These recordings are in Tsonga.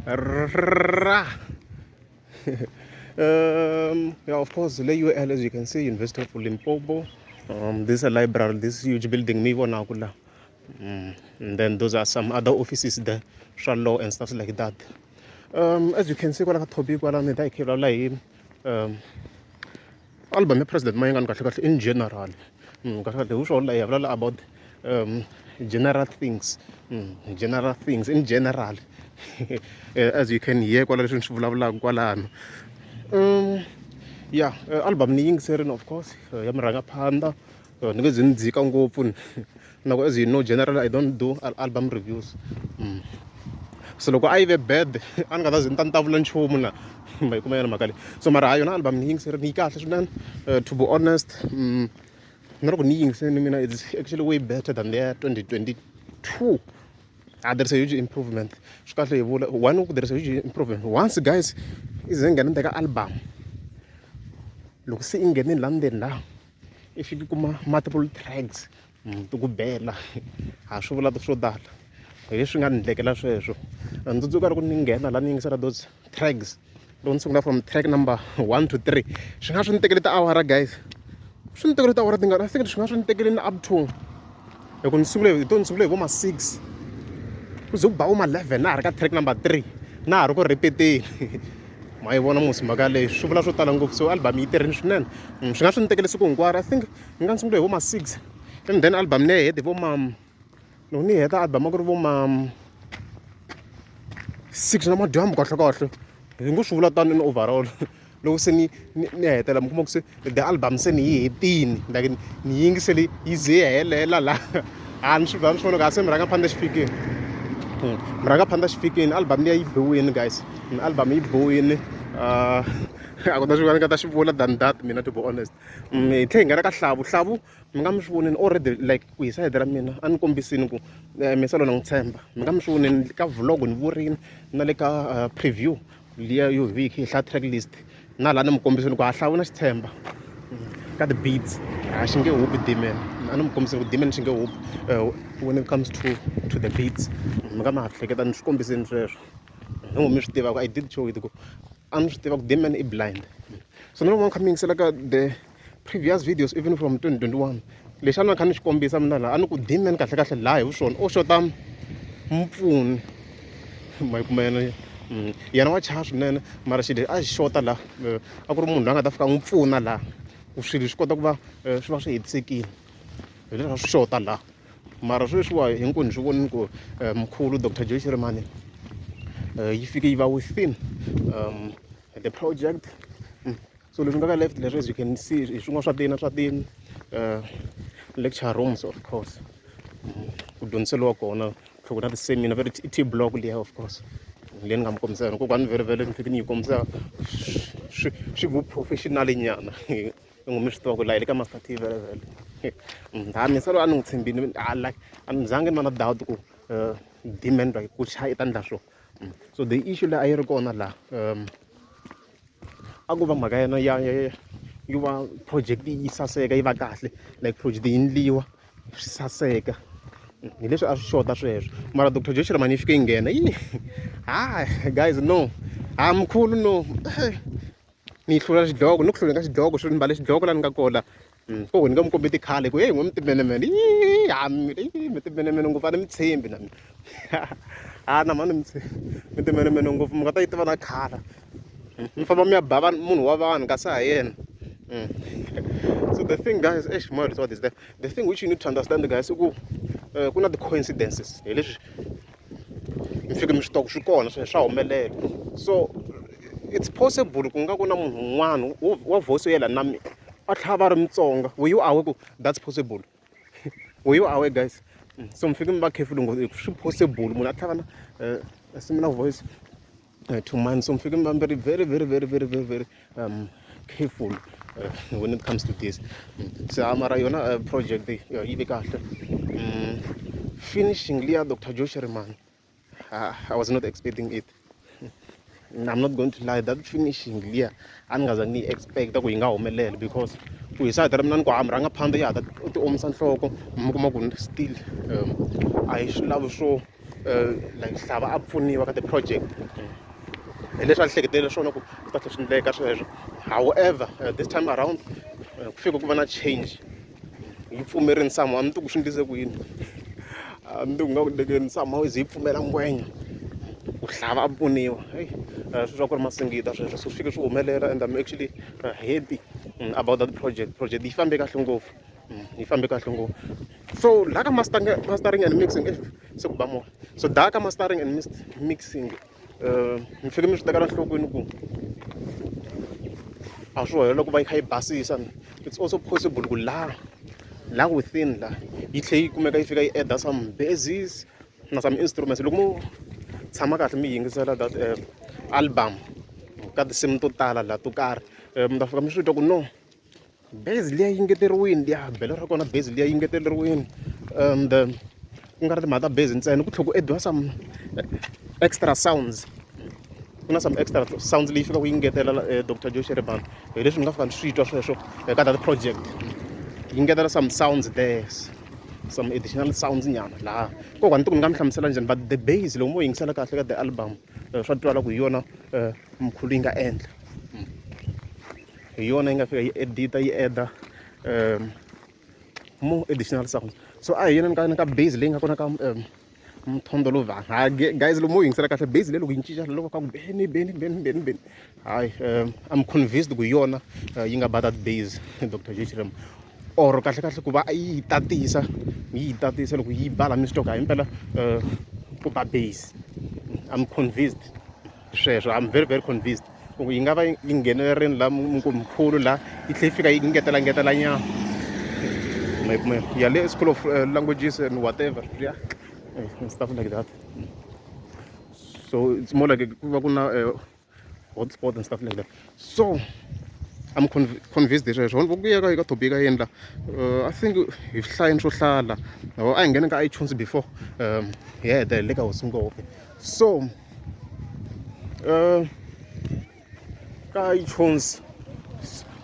Ra. Yeah, of course, le UL, as you can see, University of Limpopo. This is a library, this huge building, mi vonaku la. And then those are some other offices there, swa law and stuff like that. As you can see, kwala ka topic kwala ni ta hi kha hi vulavula hi album ya President Mayengani kahle kahle in general. Kahle kahle hi swona la hi vulavula about general things, general things in general. As you can hear kwala leswi ni swi vulavulaka kwalano. Yeah, album ni yingiserini, of course, ya Murhangaphandha. Ni nge zi ni dzika ngopfu na ku, as you know, generally I don't do album reviews. So loko a yi ve bad, a ni nga ta ze ni ta ni ta vula nchumu na ma yi kuma yona mhaka leyi. So mara ha yona album ni yingiserini, yi kahle swinene. To be honest, na loko ni yingiseni mina, it's actually way better than the 2022. Ah, there's a huge improvement. Swi kahle hi vula one ku there's a huge improvement. Once, guys, i ze nghena ndzeni ka album, loko se i nghenini la ndzeni la, i fiki kuma multiple tracks ti ku bela, ha swi vula swo tala. Hi leswi nga ni ndlekela sweswo. Ndzi tsundzuka loko ni nghena la ni yingisela those tracks, loko ni sungula from track number 1 to 3, swi nga swi ni tekele tiawara, guys, swi ni tekele tiawara tingani. I think swi nga swi ni tekele ni up to, hi ku ni sungule hi to ni sungule hi vo ma 6 ku ze ku ba vo ma 11, na ha ri ka track number 3, na ha ri ku repeat-eni. Ma yi vona musi mhaka leyi, swi vula swo tala ngopfu. So album yi tirhini swinene. Swi nga swi ni tekele siku hinkwaro. I think ni nga ni sungule hi vo ma 6 and then album ni yi hete vo ma, loko ni heta album a ku ri vo ma 6 na madyambu kahle kahle, hi ngo swi vula tano in overall. Loko se ni hetela, mi kuma ku se the album se ni yi hetini, like ni yingisele yi ze yi helela la. A ni swi va ni swi vona ku a se Murhangaphandha xi fikini, Murhangaphandha xi fikini. Album liya yi biwini, guys, album yi biwini. A ku na xin'wana ni nga ta xi vula than that mina, to be honest. Hi tlhela hi nghena ka Hlavu. Hlavu mi nga mi swi vonini already, like ku hi sayiti ra mina a ni kombisini ku Misalo na n'wi tshemba. Mi nga mi swi vonini ka vlog, ni vurini na le ka preview liya yo hi hi hlaya track list, na laha ni mi kombisini ku ha Hlavu na xi tshemba ka ti-beats, a xi nge hupi Demon. A ni mi kombisini ku Demon xi nge hupi when it comes to the beats. Mi nga ma ha hleketa ni swi kombisini sweswo hi ngo mi swi tiva ku I did show it, ku a ni swi tiva ku Demon i blind. So na loko mi kha mi yingisela ka the previous videos, even from 2021, lexi a ni kha ni xi kombisa mina laha, a ni ku Demon kahle kahle laha hi swona o xota mpfuni. Ma yi kuma yena, yena wa chava swinene, mara xilo a xi xota laha a ku ri munhu loyi a nga ta fika a n'wi pfuna laha ku swilo swi kota ku va swi va swi hetisekile. Hi leswi a swi xota laha. Mara sweswiwa hinkwenu swi vonini ku mkhulu Dr Joe Shirimani yi fike yi va within the project. So leswi nga ka left leswi, as you can see, hi swin'wana swa tina swa ti lecture rooms, of course, ku dyondziseriwa kona ku na ti-seminar very i T block liya, of course, leyi ni nga mi kombisa yona. Kokwani vhele vhele ni fike ni yi kombisa swi swi vu-professional nyana, ngo mi swi tiva ku la hi le ka Master T vhele vhele. Ha Misalo a ni n'wi tshembini, like a ni zangi ni va na doubt ku Demon like ku chaya i ta endla swona. So the issue leyi a yi ri kona laha a ku va mhaka yena ya yo va project yi saseka, yi va kahle, like project yi endliwa swi saseka, hi leswi a swi xota sweswo. Mara Dr Joe Shirimani yi fike yi nghena yi ha, guys, no, ha mkhulu, no, ni yi hlula xidloko, ni ku hluleni ka xidloko, swi ni mbale xidloko laha ni nga kona ko ni nga mi kombi tikhale ku heyi n'we mi timenemene, ha mi timenemene ngopfu, a ni mi tshembi na mina. Ha na mani mi mi timenemene ngopfu, mi nga ta yi tiva na khala mi famba mi ya ba munhu wa vanhu kasi ha yena. So the thing, guys, eish, moya, what is that? The thing which you need to understand, guys, i ku ku na ti-coincidences. Hi leswi mi fike mi swi tiva ku swi kona swa humelela. So it's possible ku nga ku na munhu un'wana wa voice yo yelana na mina, a tlhela va ri Mutsonga. Were you aware ku that's possible? Were you aware, guys? So mi fike mi va careful ngopfu, swi possible munhu a tlhela na a similar voice to mine. So mi fike mi va very very very very very very very careful when it comes to this. Se mara yona project yi ve kahle. Finishing liya Dr Joe Shirimani, I was not expecting it. I'm not going to lie, that finishing liya a ni nga zangi ni yi expecta ku yi nga humelela, because ku hi sayiti ra mina ni ku ha Murhangaphandha ya ha ta u ti omisa nhloko, mi kuma ku still a hi swi lavi swo Like Hlava a pfuniwa ka ti-project hi leswi a ni hleketele swona ku swi ta tlhela swi endleka sweswo. However, this time around ku fike ku va na change yi pfumerile somehow a ni tivi ku swi endlise ku yini a ni tivi ku nga ku endlekeni somehow yi ze yi pfumela ngwenya ku Hlava a pfuniwa heyi swi twa ku ri masingita sweswo so swi fike swi humelela and I'm actually happy about that project. Project yi fambe kahle ngopfu yi fambe kahle ngopfu. So la ka mastering and mixing se ku ba moya so la ka mastering and mixing mi fike mi swi tekela enhlokweni ku a swo helela ku va yi kha yi basisa it's also possible ku la la within la yi tlhe yi kumeka yi fika yi add some basses na some instruments loko mo tshama kahle mi yingisela that album ka tinsimu to tala la to karhi mi ta fika mi swi twa ku no Bazi liya yi ngeteriwile liya belo ra kona bazi liya yi ngeteleriwile and ku nga ri timhaka ta bazi ntsena ku tlhela ku add-iwa some extra sounds ku na some extra sounds leyi fikaka yi ngetela doctor Joe Shirimani hi leswi ni nga fika ni swi twa sweswo eka that project yi ngetela some sounds there some additional sounds nyana laha kokwani a ni tivi ku ni nga mi hlamusela njhani but the bass loko mo yingisela kahle ka the album swa twala ku hi yona mkhulu yi nga endla. Hi yona yi nga fika yi edit-a yi add-a more additional sounds so a hi yeni ka ka base leyi nga kona ka Mthondo Lovana ha guys loko mo yingisela kahle base leyi loko yi cinca loko ka ku beni beni beni beni beni hayi I'm convinced ku hi yona yi nga ba that base Doctor Joe Shirimani or kahle kahle ku va yi tatisa yi tatisa loko yi ba la mi swi twa ku hayi impela ku ba base I'm convinced sweswo I'm very very convinced. Ku yi nga va yi nghenelerile laha mkhulu laha yi tlhela yi fika yi ngetela ngetela nyana ma yi kuma ya le school of languages and whatever yeah and stuff like that so it's more like ku va ku na hotspot and stuff like that so I'm convinced hi sweswo ku ya ka ka topic ya yini la I think hi hlayini swo hlaya la a hi ngheni ka iTunes before hi ya hetelela le ka hosi Ngopfe so ka iTunes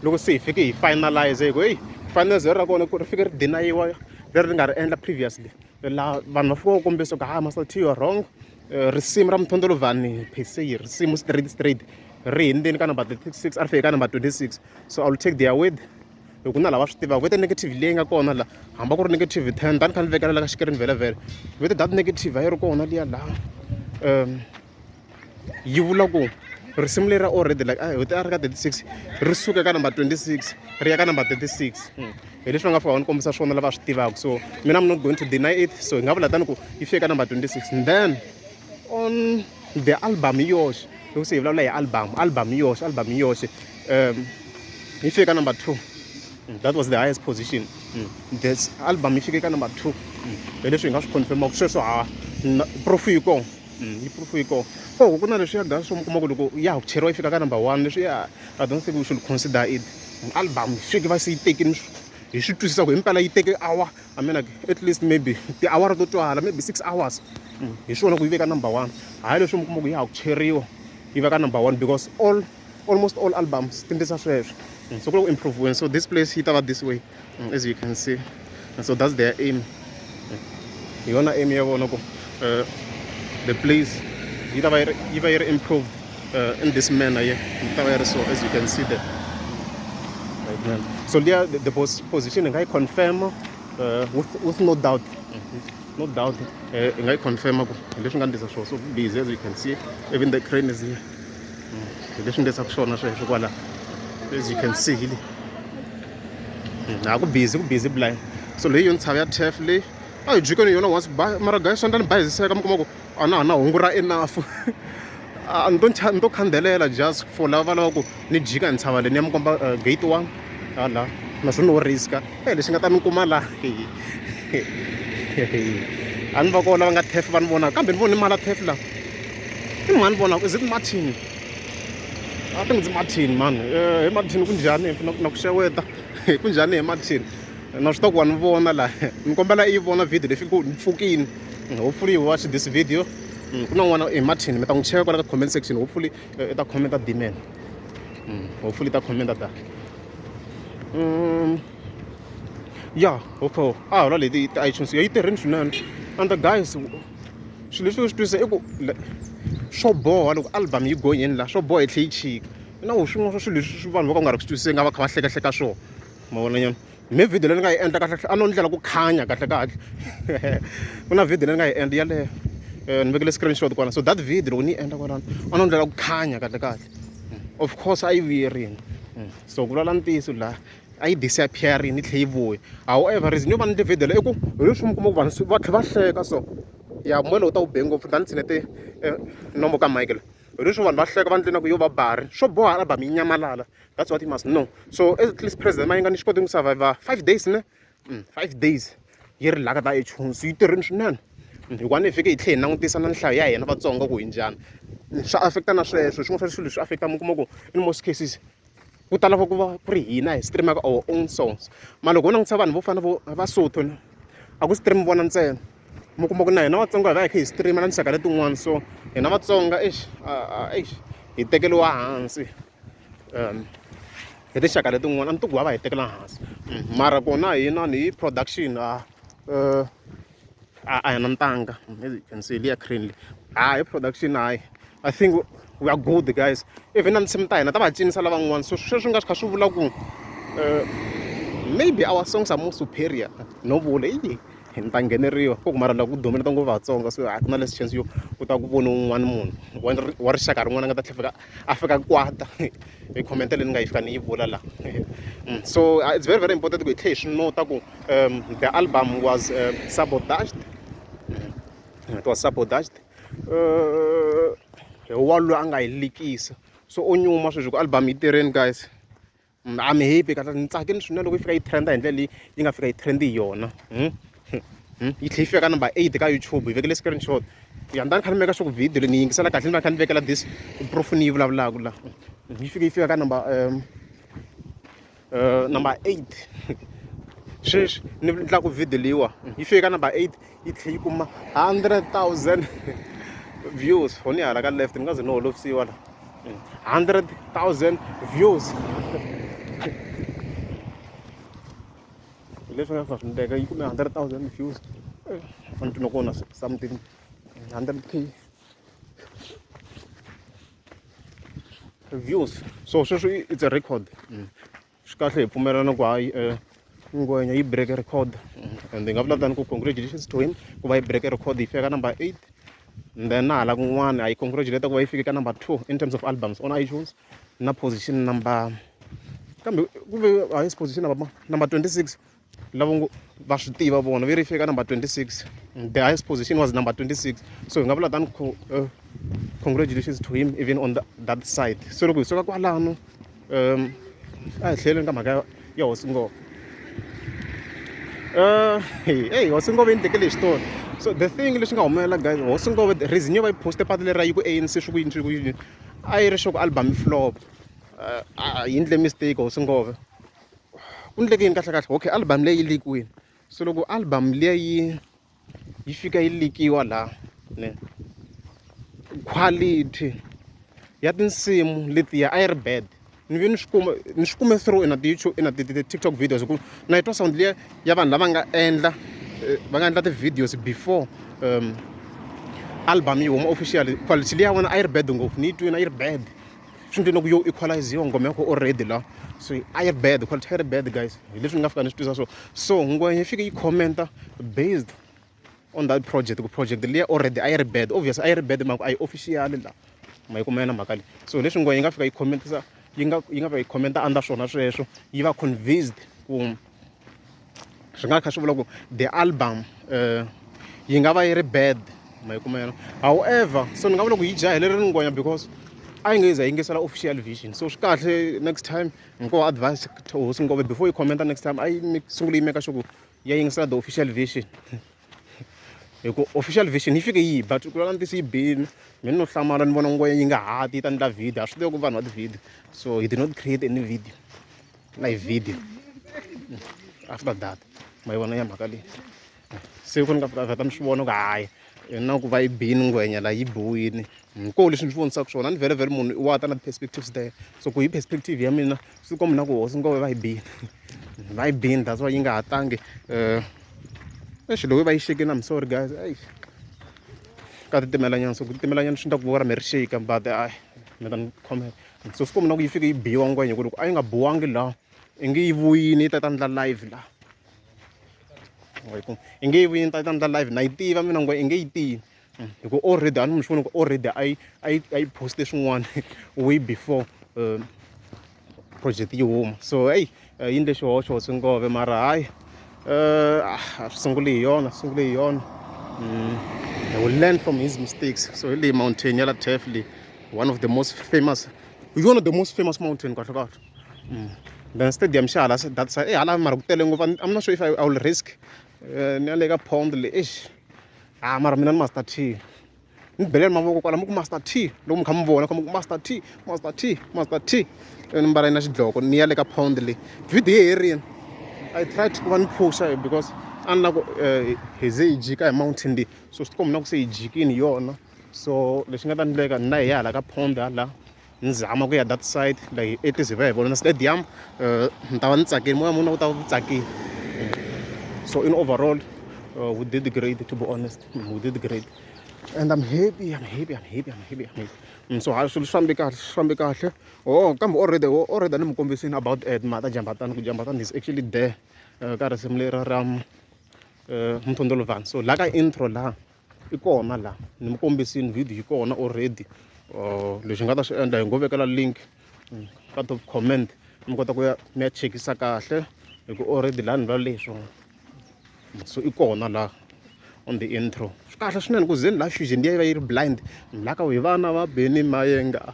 loko se hi fike hi finalize hi ku heyi finalize ra kona ku ri fike ri deny-iwa leri ri nga ri endla previously laha vanhu va fika va kombisa ku ha Master T you are wrong risimu ra Mthondolovhani per se risimu straight straight ri hundzile ka number 36 a ri fike ka number 26 so I will take their word hi ku na lava swi tivaka vete negative leyi nga kona la hamba ku ri negative 10 tani kha ni vekela la ka xikirini vhele vhele vete that negative a yi ri kona liya laha yi vula ku risimu leri already like a a ri ka 36 ri suka ka number 26 ri ya ka number 36 hi leswi va nga fika va ni kombisa swona lava swi tivaka so mina I'm not going to deny it so hi nga vula tani ku yi fike ka number 26 and then on the album hi yoxe loko se hi vulavula hi album album hi yoxe album hi yoxe yi fike ka number 2 that was the highest position this album yi fike ka number 2 hi leswi hi nga swi confirm-aku sweswo ha proof yi kona yi proof yi kona oh ku na leswiya gas swo mi kuma ku loko ya ha ku cheriwa yi fika ka number 1 leswiya I don't think we should consider it album swi va se yi tekini hi swi twisisa ku himpela yi teke hour I mean like at least maybe tiawara to twala maybe 6 hours hi swona ku yi veka number 1 hayi leswi mi kuma ku ya ha ku cheriwa yi veka number 1 because all almost all albums ti ndlisa sweswo so ku le ku improve so this place yi ta va this way as you can see and so that's their aim hi yona aim ya vona ku the place yi ta va yi ri yi va yi ri improved in this manner here yi ta va yi ri so as you can see there right man so liya the position hi nga yi confirm with no doubt no doubt hi nga yi confirm ku hi leswi nga ndlisa swona so busy as you can see even the crane is here hi leswi ndlisaka swona sweswo kwala as you can see hi le ha ku busy ku busy blind so leyi yo ntshava ya turf leyi a hi jikeni yona once mara guys swi endla ni bayiziseka mi kuma ku a na ha na hungu ra enough a ni to ni to khandelela just for lava va lava ku ni jika hi ntshava leyi ni ya mi komba gate one hala naswona no risk-a e lexi nga ta ni kuma la a ni va kona lava nga turf va ni vonaka kambe ni vone mali ya turf la i mhani vonaka is it Martin I think it's Martin man hi Martin kunjhani na ku xeweta kunjhani hi Martin na swi tiva ku wa ni vona la ni kombela i yi vona video leyi fike ni pfukini hopefully you watch this video ku na n'wana i Martin mi ta n'wi cheka kwala ka comment section hopefully i ta commenta demon hopefully i ta commenta da ya okay a hola leti ti iTunes yi tirhini swinene and the guys Swilo leswi u swi twisisa i ku swo boha loko album yi gonyeni la swo boha yi tlhe yi chika na wu swin'wana swa swilo leswi vanhu vo ka va nga ri ku swi twisiseni nga va kha va hlekahleka swona ma vona nyana me video leyi ni nga yi endla kahle a no ndlela ku khanya kahle kahle ku na video leyi ni nga yi endla yaleyo ni vekele screenshot kwala so that video loko ni yi endla kwalano a no ndlela ku khanya kahle kahle of course a yi vuyerini so ku vulavula ntiyiso la a yi disappear-ini yi tlhe yi vuya however reason yo va ni endle video leyi i ku hi leswi mi kuma ku vanhu va tlhe va hleka so ya moya lowu ta wu be ngopfu ta ni tshinete nomo ka mic hi leswi vanhu va hleka va ndle na ku yo va bari swo boha album yi nyamalala that's what you must know so at least president Mayengani xi kote ku survive 5 days ne 5 days yi ri laka ta iTunes yi tirhini swinene hikuva ni hi fike hi tlhe hi langutisa na nhlayo ya hina Vatsonga ku hi njhani swa affect-a na sweswo swin'wana swa swilo swi affect-a mi kuma ku in most cases ku tala ku va ku ri hina hi stream-aka our own songs mara loko ho langutisa vanhu vo fana vo Vasotho ni a ku stream vona ntsena mi kuma ku na hina Vatsonga hi va hi kha hi stream na tinxaka letin'wana so hina Vatsonga eish eish hi tekeriwa hansi hi tinxaka letin'wana a ni tivi ku va va hi tekela hansi mara kona hina ni hi production a a hi na ntanga as you can see liya crane leyi hayi production hayi I think we are good guys even na tinsimu ta hina ta va cinisa lavan'wana so sweswi nga swi kha swi vula ku maybe our songs are more superior no vula yi ni ta ngheneriwa ku mara loko ku dominate ngopfu Vatsonga so a ku na less chance yo ku ta ku vona un'wana munhu wa rixaka rin'wana a nga ta tlhela fika a fika kwata hi comment leyi ni nga yi fika ni yi vula la so it's very very important ku hi tlhe hi swi nota ku the album was sabotaged it was sabotaged hi wa loyi a nga yi likisa so u nyuma sweswi ku album yi tirheni guys I'm happy kahle ni tsakile swinene loko yi fika yi trend hi ndlela leyi yi nga fika yi trend hi yona yi tlhela yi fika ka number 8 ka YouTube hi vekele screenshot ya ni kha ni meka sure ku video leyi ni yingisela kahle ni va kha ni vekela this proof ni yi vulavulaka la yi fike yi fika ka number number 8 sweswi ni endlaku video leyiwa yi fike ka number 8 yi tlhela yi kuma 100,000 views foni hala ka left ni nga ze ni holovisiwa la 100,000 views hi leswi nga fika swi ndleka yi kume 100,000 views a ni twi ku na something 100K views so sweswo it's a record swi kahle hi pfumelana ku hayi ngwenya yi break record and hi nga vula tani ku congratulations to him ku va yi break record yi fika ka number 8 and then na hala kun'wana hi congratulate ku va yi fike ka number 2 in terms of albums on iTunes na position number kambe ku ve highest position number 26 lava ngo va swi tiva vona ve ri fika number 26 the highest position was number 26 so hi nga vula tani congratulations to him even on that side so loko hi suka kwalano a hi tlheleni ka mhaka ya hosi ngove hey hosi ngove yi ni tekele hi xitori so the thing lexi nga humelela guys hosi ngove the reason yo va yi poste pati leri yi ku ANC swi ku yini swi ku yini a yi ri sure ku album yi flop yi endle mistake hosi ngove ku endleke yini kahle kahle okay album leyi yi leak-iwile so loko album liya yi yi fika yi leak-iwa la ne quality ya tinsimu letiya a yi ri bad ni ve ni swi kuma ni swi kume through ina ti-YouTube ina ti ti TikTok videos hi ku na yi twa sound liya ya vanhu lava nga endla va nga endla ti-videos before album yi huma officially quality liya vona a yi ri bad ngopfu ni yi twini a yi ri bad swi ndle loko yo equalize-iwa nghoma ya ko already la so a yi ri bad quality a yi ri bad guys hi leswi ni nga fika ni swi twisa so so ngwenya yi fike yi commenta based on that project ku project liya already a yi ri bad obviously a yi ri bad mhaka a yi officially la ma yi kuma yona mhaka leyi so leswi ngwenya yi nga fika yi commentisa yi nga fika yi commenta under swona sweswo yi va convinced ku swi nga kha swi vula ku the album yi nga va yi ri bad ma yi kuma yona however so ni nga vula ku yi jahelerile ngwenya because a yi nge za yingisela official version so swi kahle next time nko advice hosi ngove before you commenta next time a yi sungule yi meka sure ku ya yingisela the official version hi ku official version yi fike yi but ku lava ntiyiso yi bini mina no hlamala ni vona ngwenya yi nga hati yi ta endla video a swi tivi ku vanhu va ti-video so he did not create any video live video after that ma yi vona ya mhaka leyi se ku ni nga fika vheta ni swi vona ku hayi na ku va yi bini ngwenya la yi biwini ko leswi ni swi vonisaka swona ni vhele vhele munhu wa ta na ti-perspectives there so ku hi perspective ya mina swi komba na ku hosi ngove va yi bini va yi bini that's why yi nga ha tangi exi loko va yi xekini I'm sorry guys eish. Ka titimelanyana, so ku titimelanyana swi endla ku voko ra mehe ri shake but a mi ta ni khomela. So swi komba na ku yi fike yi biwa ngwenya hi ku loko a yi nga biwangi laha i nge yi vuyile yi ta yi ta endla live laha. Wa yi kuma i nge yi vuyile yi ta yi ta endla live na yi tiva mina ngwenya i nge yi tivi hi ku already a ni mi swi vona ku already a yi a yi a yi post-e swin'wana way before project yi huma. So heyi yi endle xihoxo hosi ngove mara hayi a swi sunguli hi yona swi sungule hi yona. He will learn from his mistakes. So hi leyi mountain ya la Turf leyi, one of the most famous, hi yona the most famous mountain kahle kahle. Then stadium xa hala that side, hala mara ku tele ngopfu. I'm not sure if I will risk ni ya le ka pond leyi, eish ha mara mina ni Master T. Ni beleni mavoko kwala mi ku Master T loko mi kha mi vona kha mi ku Master T, Master T, Master T. Ni mbala na xidloko ni ya le ka pond leyi. Video yi herile. I tried ku va ni phusha because a ni lava ku hi ze hi jika hi mountain leyi, so swi tikomba na ku se hi jikile hi yona. So lexi nga ta endleka na hi ya hala ka pond hala ni zama ku ya that side like at least hi va hi vona na stadium ni ta va ni tsakile moya wa mina wu ta va wu tsakile. So in overall we did great, to be honest, we did great and I'm happy, I'm happy, I'm happy, I'm happy, I'm happy. So hayi swilo swi fambe kahle, swi fambe kahle. Oh kambe already already a ni mi kombisile about timhaka ta Jambatani ku Jambatani is actually there ka risimu leri ra Mthondolovhana. So la ka intro laha i kona laha ni mi kombisile video yi kona already. Lexi hi nga ta swi endla hi ngo vekela link ka top comment mi kota ku ya mi ya chekisa kahle hi ku already laha ni vulavula hi swona. So i kona laha on the intro. Swi kahle swinene ku zeni laha fusion liya yi va yi ri blind la ka hi vana va Benny Mayenga.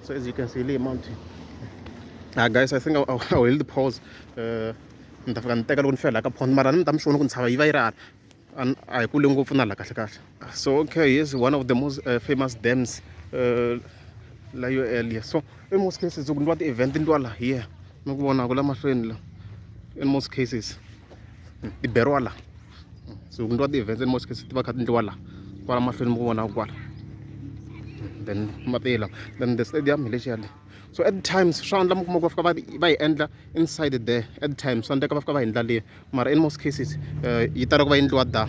So as you can see leyi mountain. Ah guys, I think I will pause. Ni ta fika ni teka loko ni fika laha ka pond mara ni ta mi swi vona ku ntshava yi va yi ri hala. A hi kule ngopfu na la kahle kahle. So okay, here's one of the most famous dams la yo earlier. So in most cases ku endliwa ti-event ti endliwa la here mi ku vonaka la mahlweni la. In most cases ti beriwa la. So ku endliwa ti-events in most cases ti va kha ti endliwa la kwala mahlweni mi ku vonaka kwala. Then mati lawa, then the stadium hi lexiya le. So at times swa endla mi kuma ku va fika va va yi endla inside there, at times swa endleka va fika va yi endla le, mara in most cases yi tala ku va yi endliwa da.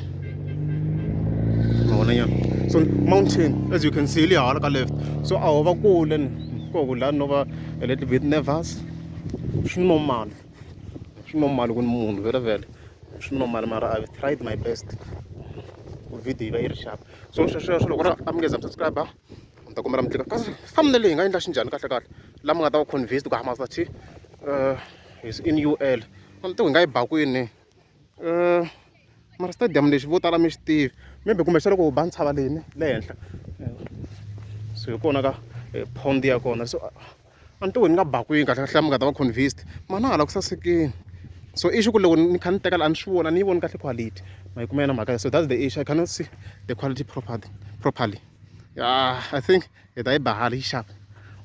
Ma vona nyana. So mountain as you can see le hala ka left, so a ho va kule ni koho la no va a little bit nervous. Swi normal, swi normal ku ni munhu vhele vhele swi normal, mara I've tried my best ku video yi va yi ri sharp. So sweswo loko ri a mi nge za mi subscribe ni ta kombela mi tlika kasi thumbnail leyi hi nga endla xinjhani kahle kahle la mi nga ta va convinced ku ha Master T is in U_L. A ni tivi hi nga yi ba kwini mara stadium lexi vo tala mi xi tivi maybe kumbexana loko u ba ntshava leyi ne le henhla, so hi kona ka pond ya kona. So a ni tivi ni nga ba kwini kahle kahle la mi nga ta va convinced mara na hala ku sasekile. So issue ku loko ni kha ni teka la a ni swi voni a ni yi voni kahle quality ma yi kuma yona mhaka. So that's the issue, I cannot see the quality properly. Yeah, I think hi ta yi ba hala yi sharp.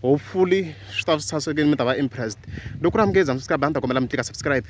Hopefully swi ta swi sasekile mi ta va impressed. Loko ku ri a mi nge za mi subscribe a ni ta kombela mi tlika subscribe.